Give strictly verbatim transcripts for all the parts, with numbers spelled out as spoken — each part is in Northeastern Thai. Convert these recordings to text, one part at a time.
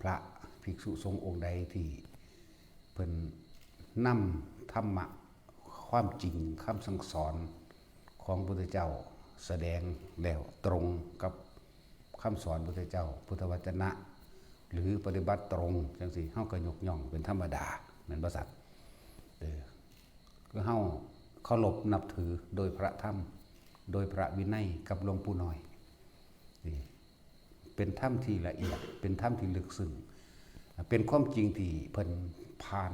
พระภิกษุสงฆ์องค์ใดที่เพิ่นนำธรรมะ ความจริงคำสั่งสอนของพุทธเจ้าแสดงแล้วตรงกับคำสอนพุทธเจ้าพุทธวจนะ หรือปฏิบัติตรงจังซี่ เฮาก็ยกย่องเป็นธรรมดา แม่นบ่ซั่น เออ คือเฮาเคารพนับถือโดยพระธรรม โดยพระวินัยกับหลวงปู่น้อย นี่เป็นธรรมที่ละเอียด เป็นธรรมที่ลึกซึ้ง เป็นความจริงที่เพิ่นผ่าน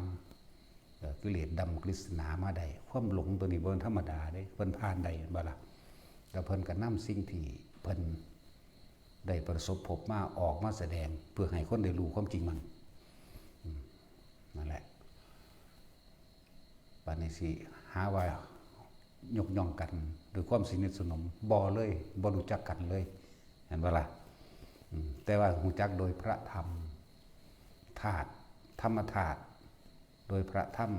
เอ่อ กิเลสดำกฤษณามาได้ ความหลงตัวนี้บ่ธรรมดาเด้ เพิ่นผ่านได้ แม่นบ่ล่ะ แล้วเพิ่นก็นำสิ่งที่เพิ่นได้ประสบพบมาออกมาแสดง เพื่อให้คนได้รู้ความจริงมัน อืม นั่นแหละ บาดนี้สิหาว่ายกย่องกันด้วยความสนิทสนม บ่เลย บ่รู้จักกันเลย แม่นบ่ล่ะ อืม แต่ว่ารู้จักโดยพระธรรมธาตุ ธรรมธาตุ โดยพระธรรม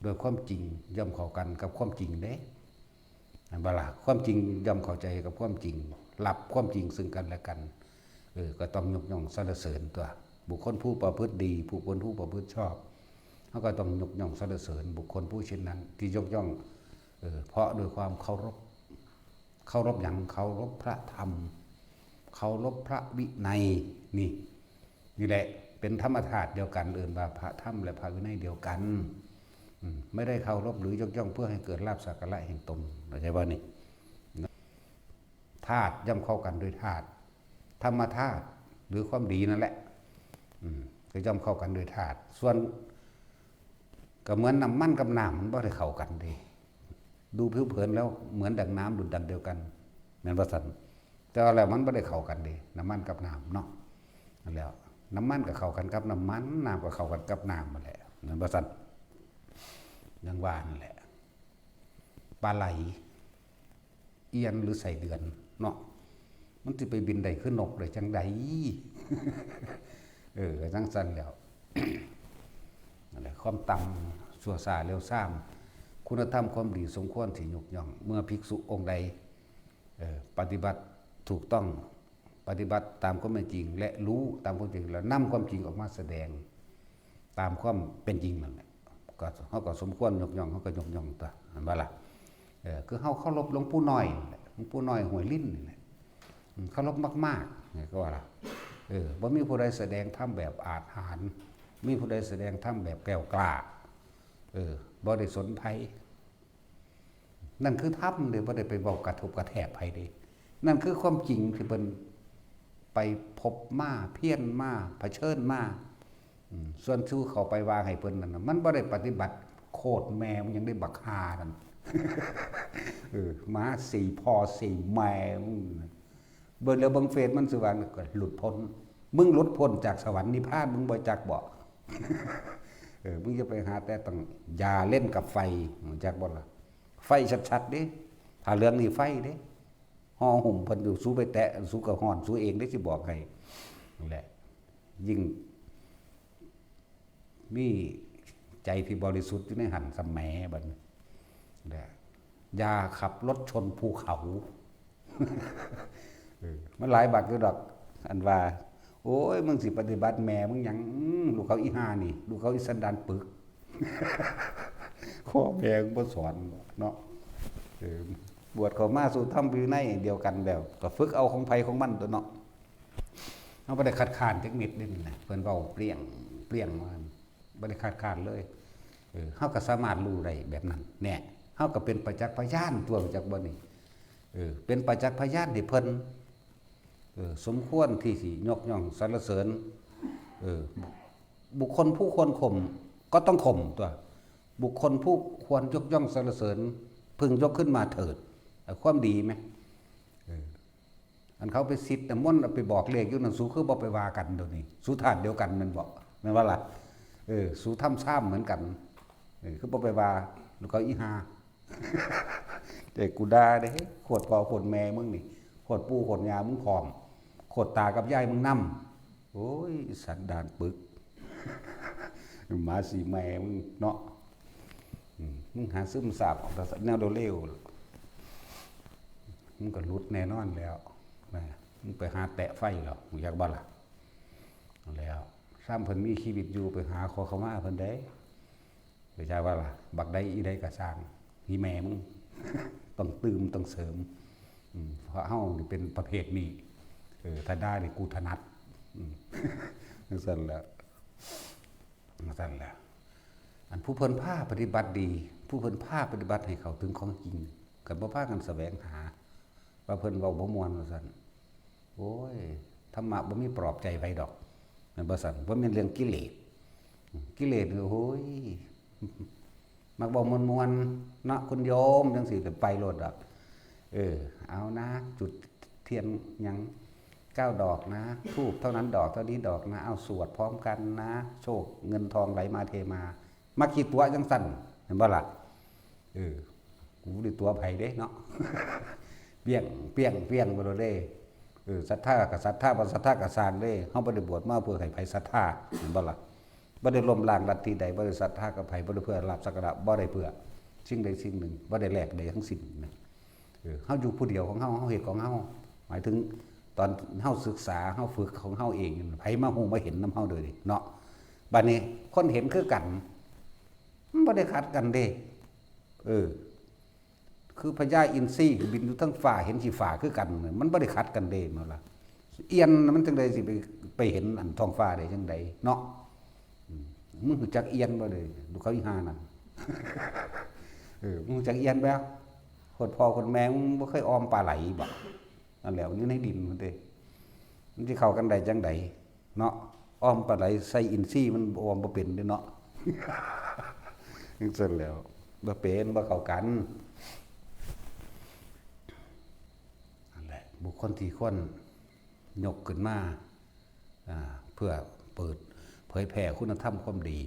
โดยความจริงย่อมเข้ากันกับความจริงเด้ แม่นบ่ล่ะ ความจริงย่อมเข้าใจกับความจริง รับความจริงซึ่งกันและกัน เออ ก็ต้องยกย่องสรรเสริญตัว บุคคลผู้ประพฤติดี ผู้คนผู้ประพฤติชอบ เฮาก็ต้องยกย่องสรรเสริญบุคคลผู้เช่นนั้น ที่ยกย่อง เออ เพราะด้วยความเคารพ เคารพหยัง เคารพพระธรรม เคารพพระวินัย นี่ นี่แหละ เป็นธรรมธาตุเดียวกัน เอิ้นว่าพระธรรมและพระวินัยเดียวกัน อืม ไม่ได้เคารพหรือยกย่องเพื่อให้เกิดลาภสักการะแห่งตน เข้าใจบ่นี่ ธาตุย่อมเข้ากันโดยธาตุ ธรรมธาตุ หรือความดีนั่นแหละ อืม ก็ย่อมเข้ากันโดยธาตุ ส่วน ก็เหมือนน้ำมันกับน้ำมันบ่ได้เข้ากันเด้ ดูผิวเผินแล้วเหมือนดั่งน้ำดุจดั่งเดียวกัน แม่นบ่ซั่น แต่ว่าแล้วมันบ่ได้เข้ากันเด้ น้ำมันกับน้ำเนาะ นั่นแหล้ว น้ำมันก็เข้ากันกับน้ำมัน น้ำก็เข้ากันกับน้ำนั่นแหละ แม่นบ่ซั่น อย่างว่านั่นแหละ ปลาไหล เอียนหรือไส้เดือนเนาะ มันสิไปบินได้คือนกได้จั่งใด เออ ก็จั่งซั่นแหล้ว นั่นแหละ ความต่ำ ชั่วช้าเร็วซาม คุณธรรมความดีสมควรที่ยกย่อง เมื่อภิกษุองค์ใด เอ่อ ปฏิบัติถูกต้อง ปฏิบัติตามความเป็นจริง และรู้ตามความจริง แล้วนำความจริงออกมาแสดง ตามความเป็นจริงนั่นแหละ ก็ เฮาก็สมควรยกย่อง เฮาก็ยกย่องตั๊ว แม่นบ่ล่ะ เออ คือเฮาเคารพหลวงปู่น้อยนั่นแหละ หลวงปู่น้อยห้วยลิ้นนี่แหละ อืม เคารพมากๆ นี่ก็ว่าล่ะ เออ บ่มีผู้ใดแสดงธรรมแบบอาจหาญ มีผู้ใดแสดงธรรมแบบแกล้วกล้า เออ บ่ได้สนไผ นั่นคือธรรมเด้ บ่ได้ไปเว้ากระทบกระแทกไผเด้ นั่นคือความจริงที่เพิ่นไปพบมา เพียรมา เผชิญมา อืม ส่วนสู่เข้าไปว่าให้เพิ่นนั่นน่ะ มันบ่ได้ปฏิบัติ โคตรแม่มึงยังได้บักห่านั่น เออ หมาสี่พ่อสี่แม่มึง เบิ่งแล้วเบิ่งเฟซมันสิว่าก็หลุดพ้น มึงหลุดพ้นจากสวรรค์นิพพาน มึงบ่จักบ่ เออ มึงจะไปหาแต่ต้องอย่าเล่นกับไฟ รู้จักบ่ล่ะ ไฟชัดๆเด้ ผ้าเหลืองนี่ไฟเด้ ห่อหุ้มเพิ่นอยู่ สูไปแตะ สูก็ฮ้อนสูเองเด้ สิบอกให้ นั่นแหละ ยิ่ง มีใจที่บริสุทธิ์อยู่ในหั้นสำแหมบัดนี้ นะ อย่าขับรถชนภูเขา เออ มันหลายบักอยู่ดอก อันว่า โอ้ย มึงสิปฏิบัติแม่มึงหยัง อืม ลูกเขาอีห่านี่ ลูกเขาอีสันดานปึก พ่อแม่มึงบ่สอนเนาะ เออ บวชเข้ามาสู่ธรรมวินัยเดียวกันแล้ว ก็ฝึกเอาของไผของมันตั๊วเนาะ เฮาบ่ได้คัดค้านจักเม็ดเด้นี่นะ เพิ่นเว้าเปรี้ยง เปรี้ยงว่า บ่ได้คัดค้านเลย เออ เฮาก็สามารถรู้ได้แบบนั้น แน่ เฮาก็เป็นประจักษ์พยานตั๊ว จักบ่นี่ เออ เป็นประจักษ์พยานให้เพิ่น เออ สมควรที่สิยกย่องสรรเสริญ เออ บุคคลผู้ควรข่มก็ต้องข่มตั๊ว บุคคลผู้ควรยกย่องสรรเสริญ พึงยกขึ้นมาเถิด เออ ความดีไหม เออ อันเขาไปสิทธิ์น้ำมนต์ เอาไปบอกเลขอยู่นั่น สูคือบ่ไปว่ากันเดี๋ยวนี้ สูธาตุเดียวกันแม่นบ่ แม่นบ่ล่ะ เออ สูทำซ้ำเหมือนกัน เออ คือบ่ไปว่า ลูกเขาอีห่า แต่กูด่าเด้ โคตรพ่อโคตรแม่มึงนี่ โคตรปู่โคตรย่ามึงพร้อม โคตรตากับยายมึงนำ โอ้ย สันดานปึก หมาสี่แม่มึงเนาะ อืม มึงหาซึมซาบเอาแต่แนวเร็วๆ มึงก็หลุดแน่นอนแล้ว นะ มึงไปหาแตะไฟแล้ว มึงอยากบ่ล่ะ แล้ว ซ้ำเพิ่นมีชีวิตอยู่ไปหาขอขมาเพิ่นได้ เข้าใจว่าล่ะ บักใดอีใดก็ซ่าง อีแม่มึง ต้องตื่มต้องเสริม อืม เพราะเฮานี่เป็นประเภทนี้ เออ ถ้าได้นี่กูถนัด อืม จั่งซั่นแหละ จั่งซั่นแหละ อันผู้เพิ่นพาปฏิบัติดี ผู้เพิ่นพาปฏิบัติให้เข้าถึงของจริง ก็บ่พากันแสวงหา ว่าเพิ่นเว้าบ่ม่วนว่าซั่น โอ้ย ธรรมะบ่มีปลอบใจไผดอก แม่นบ่ซั่น บ่แม่นเรื่องกิเลส กิเลสนี่ โอ้ย มักเว้าม่วนๆ เนาะ คุณโยม จั่งซี้ก็ไปโลดดอก เออ เอานะ จุดเทียนหยัง เก้าดอกนะ ธูปเท่านั้นดอก เท่านี้ดอกนะ เอาสวดพร้อมกันนะ โชคเงินทองไหลมาเทมา มักขี้ตั๋วจั่งซั่น แม่นบ่ล่ะ เออ กูบ่ได้ตั๋วไผเด้เนาะ เปี้ยง เปี้ยง เปี้ยงไปโลดเด้ เออ ศรัทธาก็ศรัทธา บ่ศรัทธาก็ซ่างเด้ เฮาบ่ได้บวชมาเพื่อให้ไผศรัทธา แม่นบ่ล่ะ บ่ได้ล้มล้างลัทธิใด บ่ได้ศรัทธากับไผ บ่ได้เพื่อลาภสักการะ บ่ได้เพื่อสิ่งใดสิ่งหนึ่ง บ่ได้แลกใดทั้งสิ้นนะ เออ เฮาอยู่ผู้เดียวของเฮา เฮาเฮ็ดของเฮา หมายถึงตอนเฮาศึกษา เฮาฝึกของเฮาเอง ไผมาฮู้มาเห็นนำเฮาโดยเนาะ บัดนี้คนเห็นคือกัน มันบ่ได้ขัดกันเด้ เออ คือพญาอินทรีบินอยู่เทิงฟ้า เห็นขี้ฟ้าคือกัน มันบ่ได้ขัดกันเด้ แม่นล่ะ เอียนมันจั่งใดสิไป ไปเห็นอันท้องฟ้าได้จั่งใดเนาะ อืม มึงรู้จักเอียนบ่เด้ ลูกเขาอีห่านั่น เออ มึงรู้จักเอียนบ่ โคตรพ่อโคตรแม่มึงบ่เคยอ้อมปลาไหลบ่ นั่นแหละ อยู่ในดินพุ้นเด้ มันสิเข้ากันได้จั่งใดเนาะ อ้อมปลาไหลใส่อินทรีมันอ้อมบ่เป็นเด้เนาะ จั่งซั่นแหล้ว บ่เป็น บ่เข้ากัน นั่นแหละ บุคคลที่ควรยกขึ้นมา อ่า เพื่อเปิดเผยแผ่คุณธรรมความดี